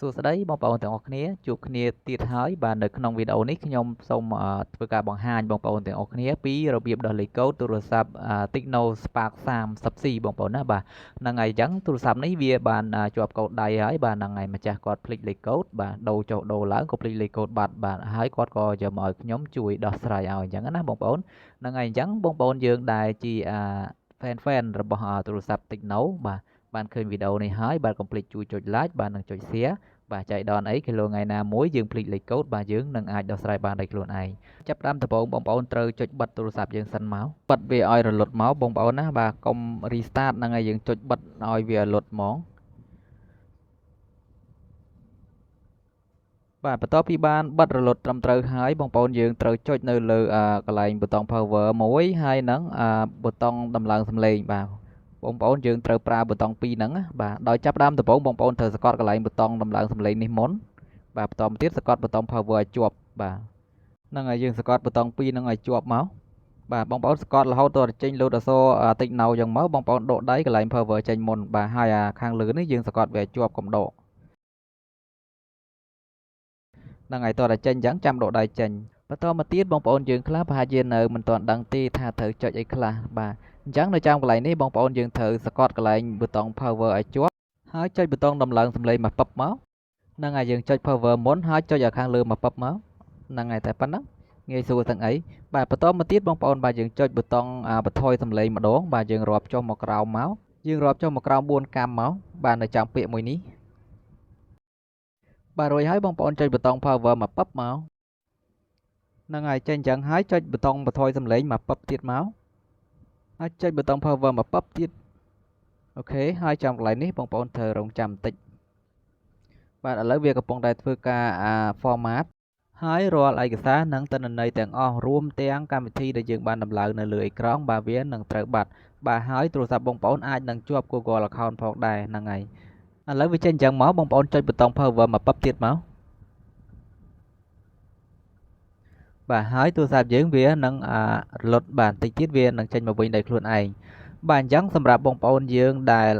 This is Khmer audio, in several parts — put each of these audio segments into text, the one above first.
សួស្តីបងប្អូនទាំងអស់គ្នាជួបគ្នាទៀតហើយបាទនៅក្នុងវីដេអូនេះខ្ញុំសូមធ្វើការបង្ហាញបងប្អូនទាំងអស់គ្នាពីរបៀបដោះលេខកូដទូរស័ព្ទ Tecno Spark 30C បងប្អូនណាបាទហ្នឹងហើយអញ្ចឹងទូរស័ព្ទនេះវាបានជាប់កូដដៃហើយបាទហ្នឹងហើយម្ចាស់គាត់ភ្លេចលេខកូដបាទដូរចុះដូរឡើងក៏ភ្លេចលេខកូដបាត់បាទហើយគាត់ក៏យកមកឲ្យខ្ញុំជួយដោះស្រាយឲ្យអញ្ចឹងណាបងប្អូនហ្នឹងហើយអញ្ចឹងបងប្អូនយើងដែលជា fan របស់ទូរស័ព្ទ Tecno បាទបានឃើញវីដេអូនេះហើយបាទកុំភ្លេចជួយចុច like បាទនិងចុច share បាទចៃដន្យអីគីឡូថ្ងៃណាមួយយើងភ្លេចលេខកូដបាទយើងនឹងអាចដោះស្រាយបានដោយខ្លួនឯងចាប់ផ្ដើមដំបូងបងប្អូនត្រូវចុចបិទទូរស័ព្ទយើងសិនមកបិទវាឲ្យរលត់មកបងប្អូនណាបាទកុំ restart ហ្នឹងហើយយើងចុចបិទឲ្យវារលត់ហ្មងបាទបន្ទាប់ពីបានបិទរលត់ត្រឹមត្រូវហើយបងប្អូនយើងត្រូវចុចនៅលើកន្លែងប៊ូតុង power មួយហើយនឹងប៊ូតុងដំឡើងសំឡេងបាទបងប្អូនយើងត្រូវប្រើប៊ូតុងពីរហ្នឹងបាទដោយចាប់ដើមដំបូងបងប្អូនត្រូវសង្កត់កន្លែងប៊ូតុងដំឡើងសំឡេងនេះមុនបាទបន្តមកទៀតសង្កត់ប៊ូតុង power ឲ្យជាប់បាទហ្នឹងហើយយើងសង្កត់ប៊ូតុងពីរហ្នឹងឲ្យជាប់មកបាទបងប្អូនសង្កត់រហូតដល់ចេញលោតអក្សរ Tecno ចឹងមកបងប្អូនដកដៃកន្លែង power ចេញមុនបាទហើយអាខាងលើនេះយើងសង្កត់វាឲ្យជាប់កុំដកហ្នឹងហើយតោះតែចេញអញ្ចឹងចាំដកដៃចេញបន្តមកទៀតបងប្អូនយើងខ្លះប្រហែលជានៅមិនទាន់ដឹងទេថាត្រូវចុចអីខ្លះបាទអញ្ចឹងនៅចាំកន្លែងនេះបងប្អូនយើងត្រូវសង្កត់កន្លែងប៊ូតុង power ឲ្យជាប់ហើយចុចប៊ូតុងដំឡើងសំឡេងមកពឹបមកហ្នឹងហើយយើងចុច power មុនហើយចុចឲ្យខាងលើមកពឹបមកហ្នឹងហើយតែប៉ុណ្ណឹងងាយស្រួលទាំងអីបាទបន្តមកទៀតបងប្អូនបាទយើងចុចប៊ូតុងបន្ថយសំឡេងម្ដងបាទយើងរាប់ចុះមកក្រោមមកយើងរាប់ចុះមកក្រោម4កាំមកបាទនៅចាំពាក្យមួយនេះបាទរួចហើយបងប្អូនចុចប៊ូតុង power មកពឹបមកហ្នឹងហើយចេញអញ្ចឹងហើយចុចប៊ូតុងបន្ថយសំឡេងមកពឹបទៀតមកហើយចុចប៊ូតុង power មកពឹបទៀត OK ហើយចាំកន្លែងនេះបងប្អូនត្រូវរងចាំបន្តិចបាទឥឡូវវាកំពុងតែធ្វើការ format ហើយរាល់ឯកសារនិងទិន្នន័យទាំងអស់រួមទាំងកម្មវិធីដែលយើងបានដំឡើងនៅលើអេក្រង់បាទវានឹងត្រូវបាត់បាទហើយទូរស័ព្ទបងប្អូនអាចនឹងជាប់ Google account ផងដែរហ្នឹងហើយឥឡូវវាចេញអញ្ចឹងមកបងប្អូនចុចប៊ូតុង power មកពឹបទៀតមកបាទហើយទូរស័ព្ទយើងវានឹងរលត់បាទបន្តិចទៀតវានឹងចេញមកវិញដោយខ្លួនឯងបាទអញ្ចឹងសម្រាប់បងប្អូនយើងដែល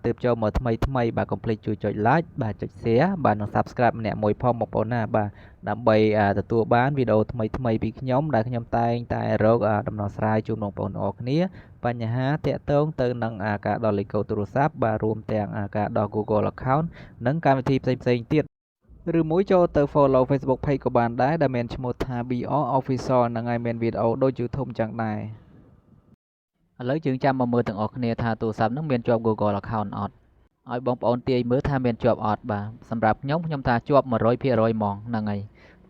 ទើបចូលមកថ្មីថ្មីបាទកុំភ្លេចជួយចុច like បាទចុច share បាទនិង subscribe ម្នាក់មួយផងបងប្អូនណាបាទដើម្បីទទួលបានវីដេអូថ្មីថ្មីពីខ្ញុំដែលខ្ញុំតែងតែរកដំណោះស្រាយជូនបងប្អូនអរគ្នាបញ្ហាតាក់ទងទៅនឹងការដោះលេខកូដទូរស័ព្ទបាទរួមទាំងការដោះ Google account និងកម្មវិធីផ្សេងៗទៀតឬមួយចូលទៅ follow Facebook page ក៏បានដែរដែលមានឈ្មោះថា BR Official ហ្នឹងហើយមានវីដេអូដូច YouTube ចឹងដែរឥឡូវយើងចាំមកមើលទាំងអស់គ្នាថាទូរស័ព្ទហ្នឹងមានជាប់ Google account អត់ឲ្យបងប្អូនទាយមើលថាមានជាប់អត់បាទសម្រាប់ខ្ញុំខ្ញុំថាជាប់100%ហ្មងហ្នឹងហើយ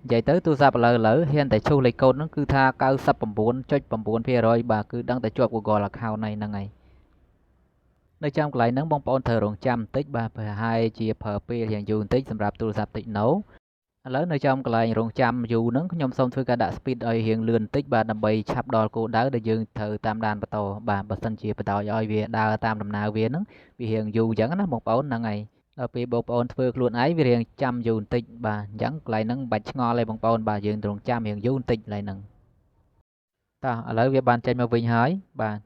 និយាយទៅទូរស័ព្ទឥឡូវហ៊ានតែឈូសលេខកូដហ្នឹងគឺថា99.9%បាទគឺដឹងតែជាប់ Google account ហើយហ្នឹងហើយនៅចាំកន្លែងហ្នឹងបងប្អូនត្រូវរងចាំបន្តិចបាទប្រហែលជាប្រើពេលរៀងយូរបន្តិចសម្រាប់ទូរស័ព្ទ Tecno ឥឡូវនៅចំកន្លែងរងចាំយូរហ្នឹងខ្ញុំសូមធ្វើការដាក់ speed ឲ្យរៀងលឿនបន្តិចបាទដើម្បីឆាប់ដល់គោលដៅដែលយើងត្រូវតាមដានបន្តបាទបើសិនជាបណ្ដោយឲ្យវាដើរតាមដំណើរវាហ្នឹងវារៀងយូរអញ្ចឹងណាបងប្អូនហ្នឹងហើយដល់ពេលបងប្អូនធ្វើខ្លួនឯងវារៀងចាំយូរបន្តិចបាទអញ្ចឹងកន្លែងហ្នឹងមិនបាច់ឆ្ងល់ទេបងប្អូនបាទយើងត្រូវចាំរៀងយូរបន្តិចកន្លែងហ្នឹងតោះឥឡូវវាបានចេញមកវិញហើយបាទ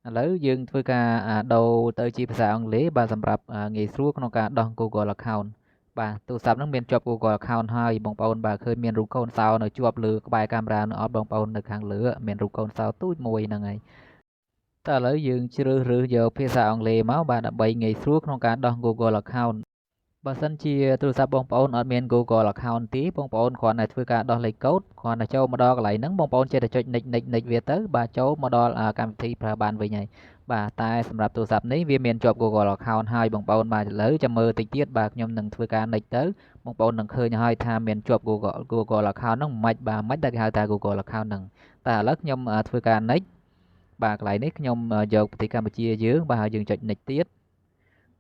ឥឡូវយើងធ្វើការដូរទៅជាភាសាអង់គ្លេសបាទសម្រាប់ងាយស្រួលក្នុងការដោះ Google account បាទទូរស័ព្ទហ្នឹងមានជាប់ Google account ហើយបងប្អូនបាទឃើញមានរូបកូនសោនៅជាប់លើក្បែរកាមេរ៉ានៅអត់បងប្អូននៅខាងលើមានរូបកូនសោទូចមួយហ្នឹងហើយតើឥឡូវយើងជ្រើសរើសយកភាសាអង់គ្លេសមកបាទដើម្បីងាយស្រួលក្នុងការដោះ Google account បើសិនជាទូរស័ព្ទបងប្អូនអត់មាន Google account ទេបងប្អូនគ្រាន់តែធ្វើការដោះលេខកូដគ្រាន់តែចូលមកដល់កន្លែងហ្នឹងបងប្អូនចេះតែចុច next next next វាទៅបាទចូលមកដល់កម្មវិធីប្រើបានវិញហើយបាទតែសម្រាប់ទូរស័ព្ទនេះវាមានជាប់ Google account ហើយបងប្អូនបាទឥឡូវចាំមើលតិចទៀតបាទខ្ញុំនឹងធ្វើការ next ទៅបងប្អូននឹងឃើញហើយថាមានជាប់ Google account ហ្នឹងមិនបាទមិនដែលគេហៅថា Google account ហ្នឹងតែឥឡូវខ្ញុំធ្វើការ next បាទកន្លែងនេះខ្ញុំយកប្រទេសកម្ពុជាយើងបាទហើយយើងចុច next ទៀត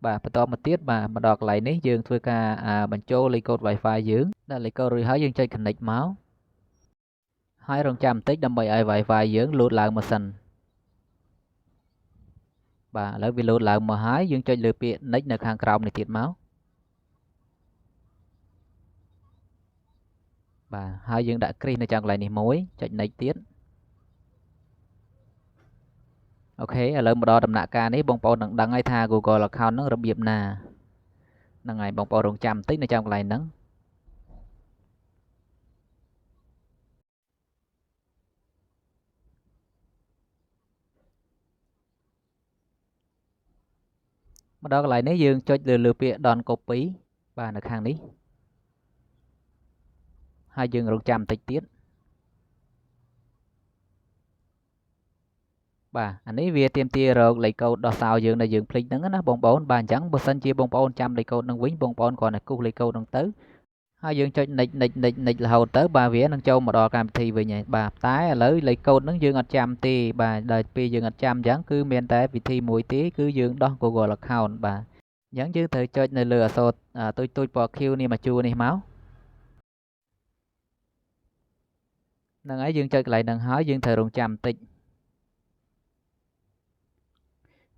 បាទបន្តមកទៀតបាទមកដល់កន្លែងនេះយើងធ្វើការបញ្ចូលលេខកូដ Wi-Fi យើងដាក់លេខកូដរួចហើយយើងចុច connect មកហើយរងចាំបន្តិចដើម្បីឲ្យ Wi-Fi យើងលោតឡើងមកសិនបាទឥឡូវវាលោតឡើងមកហើយយើងចុចលើពាក្យ next នៅខាងក្រោមនេះទៀតមកបាទហើយយើងដាក់គ្រីសនៅចំកន្លែងនេះមួយចុច next ទៀត OK ឥឡូវមកដល់ដំណាក់កាលនេះបងប្អូននឹងដឹងហើយថា Google account ហ្នឹងរបៀបណា ហ្នឹងហើយបងប្អូនរងចាំបន្តិចនៅចាំកន្លែងហ្នឹងមកដល់កន្លែងនេះយើងចុចលើពាក្យ Don't copy បាទនៅខាងនេះហើយយើងរងចាំបន្តិចទៀតបាទអានេះវាទាមទាររកលេខកូដដោះសោយើងដែលយើងភ្លេចហ្នឹងណាបងប្អូនបាទអញ្ចឹងបើសិនជាបងប្អូនចាំលេខកូដហ្នឹងវិញបងប្អូនគ្រាន់តែគូសលេខកូដហ្នឹងទៅហើយយើងចុច next next next next រហូតទៅបាទវានឹងចូលមកដល់កម្មវិធីវិញហើយបាទតែឥឡូវលេខកូដហ្នឹងយើងអត់ចាំទេបាទដល់ពេលយើងអត់ចាំអញ្ចឹងគឺមានតែវិធីមួយទេគឺយើងដោះ Google account បាទអញ្ចឹងយើងត្រូវចុចនៅលើអក្សរតូចៗពណ៌ខៀវនេះមកជួរនេះមកហ្នឹងហើយយើងចុចកន្លែងហ្នឹងហើយយើងត្រូវរងចាំបន្តិច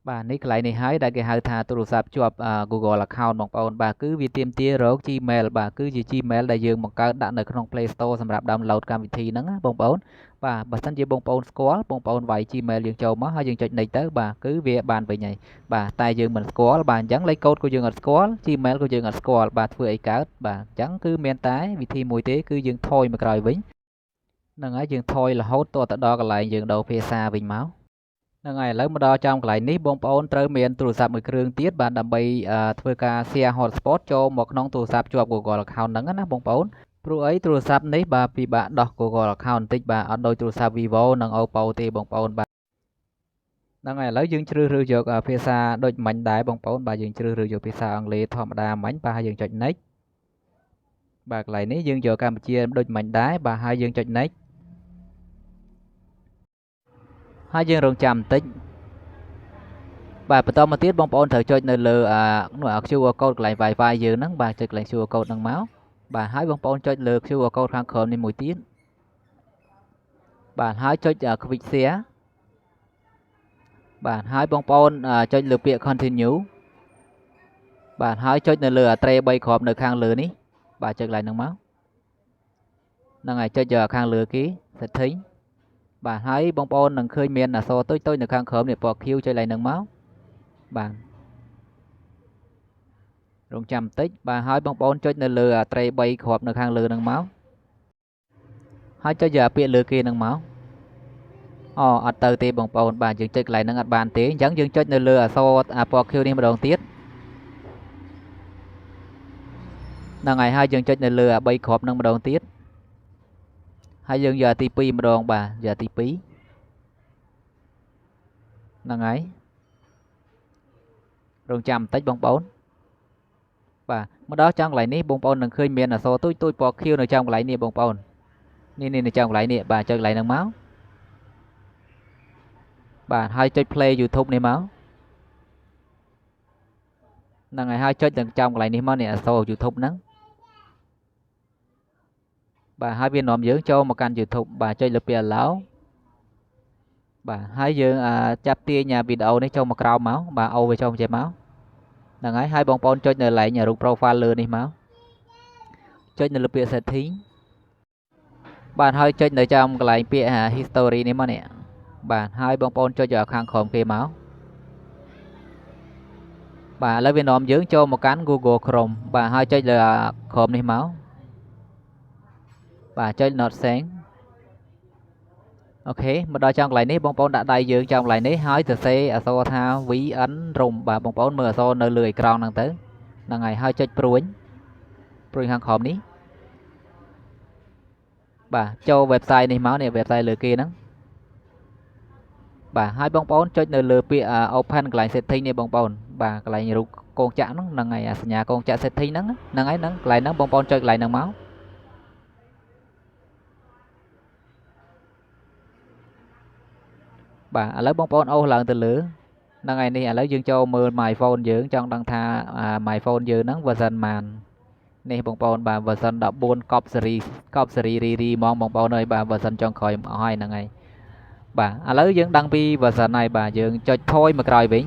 បាទនេះកន្លែងនេះហើយដែលគេហៅថាទូរស័ព្ទជាប់ Google account បងប្អូនបាទគឺវាទាមទាររក Gmail បាទគឺជា Gmail ដែលយើងបង្កើតដាក់នៅក្នុង Play Store សម្រាប់ download កម្មវិធីហ្នឹងណាបងប្អូនបាទបើសិនជាបងប្អូនស្គាល់បងប្អូនវាយ Gmail យើងចូលមកហើយយើងចុច next ទៅបាទគឺវាបានវិញហើយបាទតែយើងមិនស្គាល់បាទអញ្ចឹងលេខកូដក៏យើងអត់ស្គាល់ Gmail ក៏យើងអត់ស្គាល់បាទធ្វើអីកើតបាទអញ្ចឹងគឺមានតែវិធីមួយទេគឺយើងថយមកក្រោយវិញហ្នឹងហើយយើងថយរហូតតទៅដល់កន្លែងយើងដូរភាសាវិញមកហ្នឹងហើយឥឡូវមកដល់ចំកន្លែងនេះបងប្អូនត្រូវមានទូរស័ព្ទមួយគ្រឿងទៀតបាទដើម្បីធ្វើការ share hotspot ចូលមកក្នុងទូរស័ព្ទជាប់ Google account ហ្នឹងណាបងប្អូនព្រោះអីទូរស័ព្ទនេះបាទពិបាកដោះ Google account បន្តិចបាទអត់ដូចទូរស័ព្ទ Vivo និង Oppo ទេបងប្អូនបាទហ្នឹងហើយឥឡូវយើងជ្រើសរើសយកភាសាដូចមិញដែរបងប្អូនបាទយើងជ្រើសរើសយកភាសាអង់គ្លេសធម្មតាមិញបាទហើយយើងចុច next បាទកន្លែងនេះយើងយកកម្ពុជាដូចមិញដែរបាទហើយយើងចុច next ហើយយើងរងចាំបន្តិចបាទបន្តមកទៀតបងប្អូនត្រូវចុចនៅលើអានោះអា QR code កន្លែង Wi-Fi យើងហ្នឹងបាទចុចកន្លែង QR code ហ្នឹងមកបាទហើយបងប្អូនចុចលើ QR code ខាងក្រោមនេះមួយទៀតបាទហើយចុច quick share បាទហើយបងប្អូនចុចលើពាក្យ continue បាទហើយចុចនៅលើអាត្រេ3គ្រាប់នៅខាងលើនេះបាទចុចកន្លែងហ្នឹងមកហ្នឹងហើយចុចយកខាងលើគេ setting បាទហើយបងប្អូននឹងឃើញមានអក្សរតូចៗនៅខាងក្រោមនេះពណ៌ខៀវចុចឡើងនឹងមកបាទរងចាំបន្តិចបាទហើយបងប្អូនចុចនៅលើអាត្រេ3គ្រាប់នៅខាងលើនឹងមកហើយចុចយកអាពាក្យលើគេនឹងមកអូអត់ទៅទេបងប្អូនបាទយើងចុចកន្លែងហ្នឹងអត់បានទេអញ្ចឹងយើងចុចនៅលើអក្សរអាពណ៌ខៀវនេះម្ដងទៀតហ្នឹងហើយហើយយើងចុចនៅលើអា3គ្រាប់ហ្នឹងម្ដងទៀតហើយយើងយកទី2ម្ដងបាទយកទី2ហ្នឹងហើយរងចាំបន្តិចបងប្អូនបាទមកដល់ចំកន្លែងនេះបងប្អូននឹងឃើញមានអក្សរទូចទូចពណ៌ខៀវនៅចំកន្លែងនេះបងប្អូននេះនេះនៅចំកន្លែងនេះបាទចុចកន្លែងហ្នឹងមកបាទហើយចុច play YouTube នេះមកហ្នឹងហើយហើយចុចទាំងចំកន្លែងនេះមកនេះអក្សរ YouTube ហ្នឹងបាទហើយវានាំយើងចូលមកកាន់ YouTube បាទចុចលើពាក្យ allow បាទហើយយើងចាប់ទាញវីដេអូនេះចូលមកក្រោមមកបាទអូវាចូលមកចេះមកហ្នឹងហើយហើយបងប្អូនចុចនៅកន្លែងរូប profile លើនេះមកចុចនៅលើពាក្យ setting បាទហើយចុចនៅចំកន្លែងពាក្យ history នេះមកនេះបាទហើយបងប្អូនចុចយកខាងក្រោមគេមកបាទឥឡូវវានាំយើងចូលមកកាន់ Google Chrome បាទហើយចុចលើ Chrome នេះមកបាទចុច not sync OK មកដល់ចំកន្លែងនេះបងប្អូនដាក់ដៃយើងចំកន្លែងនេះហើយសរសេរអក្សរថា VN ROM បាទបងប្អូនមើលអក្សរនៅលើអេក្រង់ហ្នឹងទៅហ្នឹងហើយហើយចុចព្រួញព្រួញខាងក្រោមនេះបាទចូល website នេះមកនេះ website លើគេហ្នឹងបាទហើយបងប្អូនចុចនៅលើពាក្យ open កន្លែង setting នេះបងប្អូនបាទកន្លែងរូបកងចាក់ហ្នឹងហ្នឹងហើយសញ្ញាកងចាក់ setting ហ្នឹងហ្នឹងហើយហ្នឹងកន្លែងហ្នឹងបងប្អូនចុចកន្លែងហ្នឹងមកបាទឥឡូវបងប្អូនអូសឡើងទៅលើហ្នឹងហើយនេះឥឡូវយើងចូលមើល my phone យើងចង់ដឹងថា my phone យើងហ្នឹង version ម៉ាននេះបងប្អូនបាទ version 14កប់សេរីកប់សេរីរីរីហ្មងបងប្អូនអើយបាទ version ចុងក្រោយអស់ហើយហ្នឹងហើយបាទឥឡូវយើងដឹងពី version ហើយបាទយើងចុចថយមកក្រោយវិញ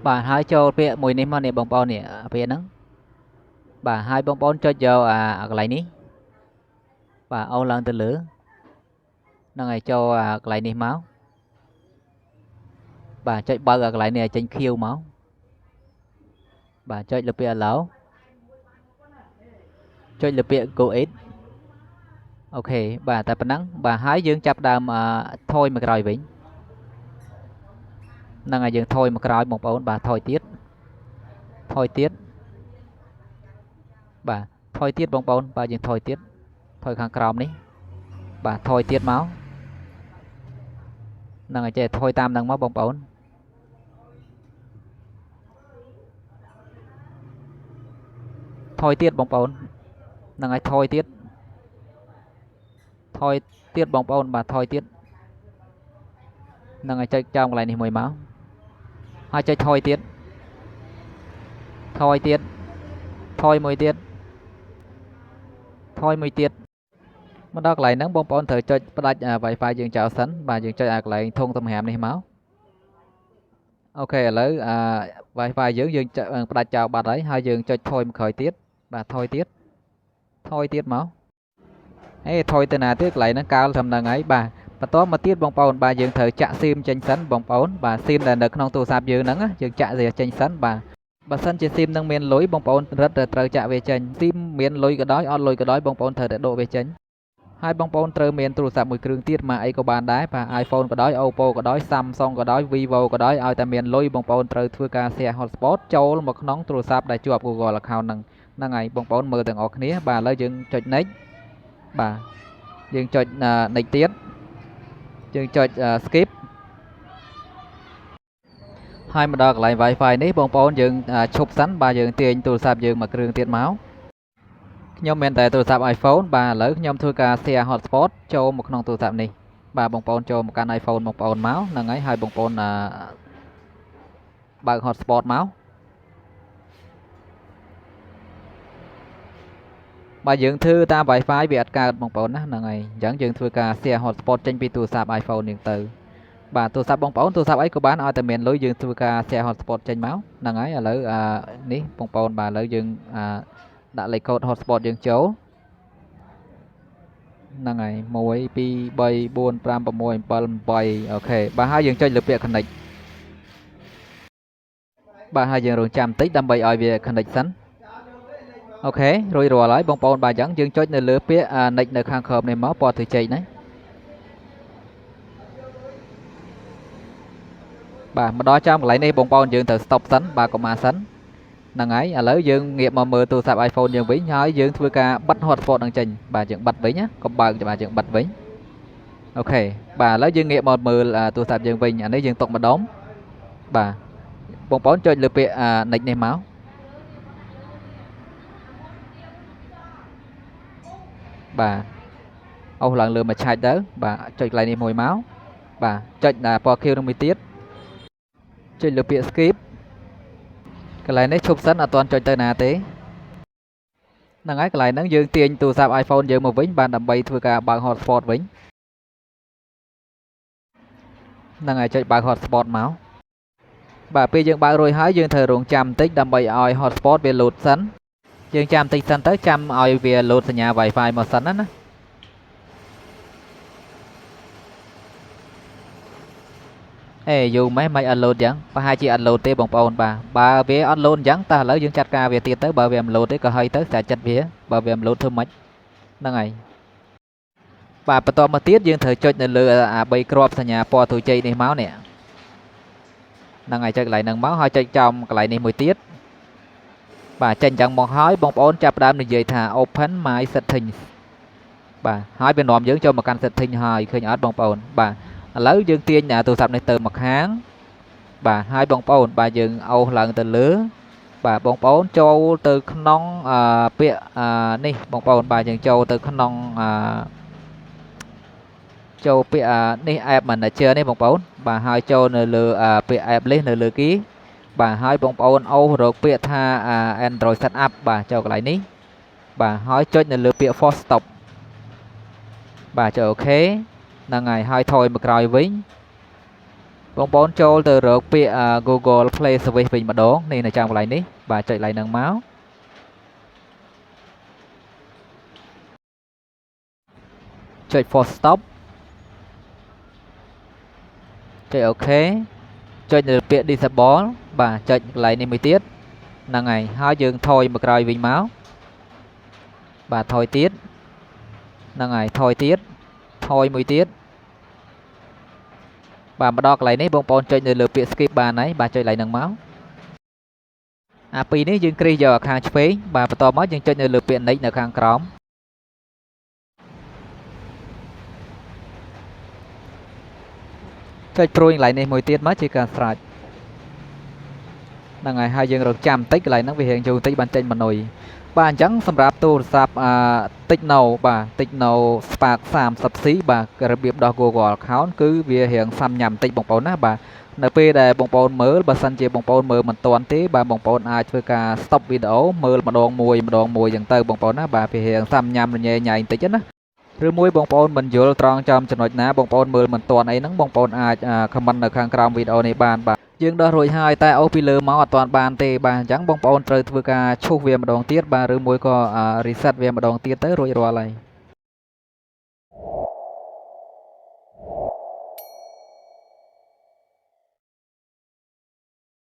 បាទហើយចូលពាក្យមួយនេះមកនេះបងប្អូននេះពាក្យហ្នឹងបាទហើយបងប្អូនចុចយកអាកន្លែងនេះបាទអូសឡើងទៅលើហ្នឹងហើយចូលអាកន្លែងនេះមកបាទចុចបើកអាកន្លែងនេះឲ្យចេញខៀវមក បាទចុចលើពាក្យ allow ចុចលើពាក្យ got it។ OK បាទតែប៉ុណ្ណឹងបាទហើយយើងចាប់ដើមថយមកក្រោយវិញហ្នឹងហើយយើងថយមកក្រោយបងប្អូនបាទថយទៀតថយទៀតបាទថយទៀតបងប្អូនបាទយើងថយទៀតថយខាងក្រោមនេះបាទថយទៀតមកហ្នឹងហើយចេះថយតាមហ្នឹងមកបងប្អូនថយទៀតបងប្អូនហ្នឹងហើយថយទៀតថយទៀតបងប្អូនបាទថយទៀតហ្នឹងហើយចុចចំកន្លែងនេះមួយមកហើយចុចថយទៀតថយទៀតថយមួយទៀតថយមួយទៀតមកដល់កន្លែងហ្នឹងបងប្អូនត្រូវចុចផ្ដាច់ Wi-Fi យើងចោលសិនបាទយើងចុចអាកន្លែងធុងសម្រាមនេះមក OK ឥឡូវអា Wi-Fi យើងយើងផ្ដាច់ចោលបាត់ហើយហើយយើងចុចថយមកក្រោយទៀតបាទថយទៀតថយទៀតមកអេថយទៅណាទៀតកន្លែងហ្នឹងកាលត្រឹមហ្នឹងហើយបាទបន្តមកទៀតបងប្អូនបាទយើងត្រូវចាក់ស៊ីមចេញសិនបងប្អូនបាទស៊ីមដែលនៅក្នុងទូរស័ព្ទយើងហ្នឹងយើងចាក់វាចេញសិនបាទបើសិនជាស៊ីមនឹងមានលុយបងប្អូនរឹតតែត្រូវចាក់វាចេញស៊ីមមានលុយក៏ដោយអត់លុយក៏ដោយបងប្អូនត្រូវតែដកវាចេញហើយបងប្អូនត្រូវមានទូរស័ព្ទមួយគ្រឿងទៀតមកអីក៏បានដែរបាទ iPhone ក៏ដោយ Oppo ក៏ដោយ Samsung ក៏ដោយ Vivo ក៏ដោយឲ្យតែមានលុយបងប្អូនត្រូវធ្វើការ share hotspot ចូលមកក្នុងទូរស័ព្ទដែលជាប់ Google account ហ្នឹងហ្នឹងហើយបងប្អូនមើលទាំងអស់គ្នាបាទឥឡូវយើងចុច next បាទយើងចុច next ទៀតយើងចុច skip ហើយមកដល់កន្លែង Wi-Fi នេះបងប្អូនយើងឈប់សិនបាទយើងទាញទូរស័ព្ទយើងមួយគ្រឿងទៀតមកខ្ញុំមានតែទូរស័ព្ទ iPhone បាទឥឡូវខ្ញុំធ្វើការ share hotspot ចូលមកក្នុងទូរស័ព្ទនេះបាទបងប្អូនចូលមកកាន់ iPhone បងប្អូនមកហ្នឹងហើយហើយបងប្អូនបើក hotspot មកបាទយើងធ្វើតាម Wi-Fi វាអត់កើតបងប្អូនណាហ្នឹងហើយអញ្ចឹងយើងធ្វើការ share hotspot ចេញពីទូរស័ព្ទ iPhone នេះទៅបាទទូរស័ព្ទបងប្អូនទូរស័ព្ទអីក៏បានឲ្យតែមានលុយយើងធ្វើការ share hotspot ចេញមកហ្នឹងហើយឥឡូវនេះបងប្អូនបាទឥឡូវយើងដាក់លេខកូដ hotspot យើងចូលហ្នឹងហើយ1 2 3 4 5 6 7 8 OK បាទហើយយើងចុចលើពាក្យ connect បាទហើយយើងរងចាំបន្តិចដើម្បីឲ្យវា connect សិន OK រួចរាល់ហើយបងប្អូនបាទអញ្ចឹងយើងចុចនៅលើពាក្យ next នៅខាងក្រោមនេះមកពណ៌ទិចេកណាបាទមកដល់ចំកន្លែងនេះបងប្អូនយើងត្រូវ stop សិនបាទកុំអាសិនហ្នឹងហើយឥឡូវយើងងាកមកមើលទូរស័ព្ទ iPhone យើងវិញហើយយើងធ្វើការបិទ hotspot ហ្នឹងចេញបាទយើងបិទវិញណាកុំបើកបាទយើងបិទវិញ OK បាទឥឡូវយើងងាកមកមើលទូរស័ព្ទយើងវិញអានេះយើងទុកម្ដុំបាទបងប្អូនចុចលើពាក្យ next នេះមកបាទអូសឡើងលើមួយឆាច់ទៅបាទចុចកន្លែងនេះមួយមកបាទចុចដល់ពណ៌ខៀវនឹងមួយទៀតចុចលើពាក្យ skip កន្លែងនេះឈប់សិនអត់ទាន់ចុចទៅណាទេហ្នឹងហើយកន្លែងហ្នឹងយើងទាញទូរស័ព្ទ iPhone យើងមកវិញបាទដើម្បីធ្វើការបើក hotspot វិញហ្នឹងហើយចុចបើក hotspot មកបាទពេលយើងបើករួចហើយយើងត្រូវរងចាំបន្តិចដើម្បីឲ្យ hotspot វា load សិនយើងចាំបន្តិចសិនទៅចាំឲ្យវា load សញ្ញា Wi-Fi មកសិនណាណាអេយូរម៉េះមិនអត់ load ចឹងប្រហែលជាអត់ load ទេបងប្អូនបាទបើវាអត់ load អញ្ចឹងតើឥឡូវយើងចាត់ការវាទៀតទៅបើវាមិន load ទេក៏ហើយទៅតែចិត្តវាបើវាមិន load ធ្វើម៉េចហ្នឹងហើយបាទបន្តមកទៀតយើងត្រូវចុចនៅលើអា3គ្រាប់សញ្ញាពណ៌ទូជ័យនេះមកនេះហ្នឹងហើយចុចកន្លែងហ្នឹងមកហើយចុចចំកន្លែងនេះមួយទៀតបាទចេញចឹងមកហើយបងប្អូនចាប់ផ្ដើមនិយាយថា open my settings បាទហើយវានាំយើងចូលមកកាន់ setting ហើយឃើញអត់បងប្អូនបាទឥឡូវយើងទាញទូរស័ព្ទនេះទៅមកខាងបាទហើយបងប្អូនបាទយើងអូសឡើងទៅលើបាទបងប្អូនចូលទៅក្នុងពាក្យនេះបងប្អូនបាទយើងចូលទៅក្នុងចូលពាក្យនេះ app manager នេះបងប្អូនបាទហើយចូលនៅលើពាក្យ app list នៅលើគីបាទហើយបងប្អូនអូសរកពាក្យថា Android setup បាទចូលកន្លែងនេះបាទហើយចុចនៅលើពាក្យ force stop បាទចុច OK ហ្នឹងហើយហើយថយមកក្រោយវិញបងប្អូនចូលទៅរកពាក្យ Google Play Service វិញម្ដងនេះនៅចាំកន្លែងនេះបាទចុចកន្លែងហ្នឹងមកចុច force stop ចុច OK ចុចនៅពាក្យ disable បាទចុចកន្លែងនេះមួយទៀត ហ្នឹងហើយហើយយើងថយមកក្រោយវិញមកបាទថយទៀតហ្នឹងហើយថយទៀតថយមួយទៀតបាទមកដល់កន្លែងនេះបងប្អូនចុចនៅលើពាក្យ skip បានហើយបាទចុចកន្លែងហ្នឹងមកអាពីរនេះយើងគ្រីសយកខាងឆ្វេងបាទបន្ទាប់មកយើងចុចនៅលើពាក្យ next នៅខាងក្រោមចុចព្រួយកន្លែងនេះមួយទៀតមកជាការស្រេចហ្នឹងហើយហើយយើងរងចាំបន្តិចកន្លែងហ្នឹងវារៀងយូរបន្តិចបានចេញម៉នុយបាទអញ្ចឹងសម្រាប់ទូរស័ព្ទអា Tecno បាទ Tecno Spark 30C បាទរបៀបដោះ Google account គឺវារៀងសាំញ៉ាំបន្តិចបងប្អូនណាបាទនៅពេលដែលបងប្អូនមើលបើសិនជាបងប្អូនមើលមិនទាន់ទេបាទបងប្អូនអាចធ្វើការ stop វីដេអូមើលម្ដងមួយម្ដងមួយអញ្ចឹងទៅបងប្អូនណាបាទវារៀងសាំញ៉ាំរញ៉េញ៉ៃបន្តិចណាឬមួយបងប្អូនមិនយល់ត្រង់ចំចំណុចណាបងប្អូនមើលមិនទាន់អីហ្នឹងបងប្អូនអាច comment នៅខាងក្រោមវីដេអូនេះបានបាទយើងដោះរួចហើយតែអូសពីលើមកអត់ទាន់បានទេបាទអញ្ចឹងបងប្អូនត្រូវធ្វើការឈូសវាម្ដងទៀតបាទឬមួយក៏ reset វាម្ដងទៀតទៅរួចរាល់ហើយ។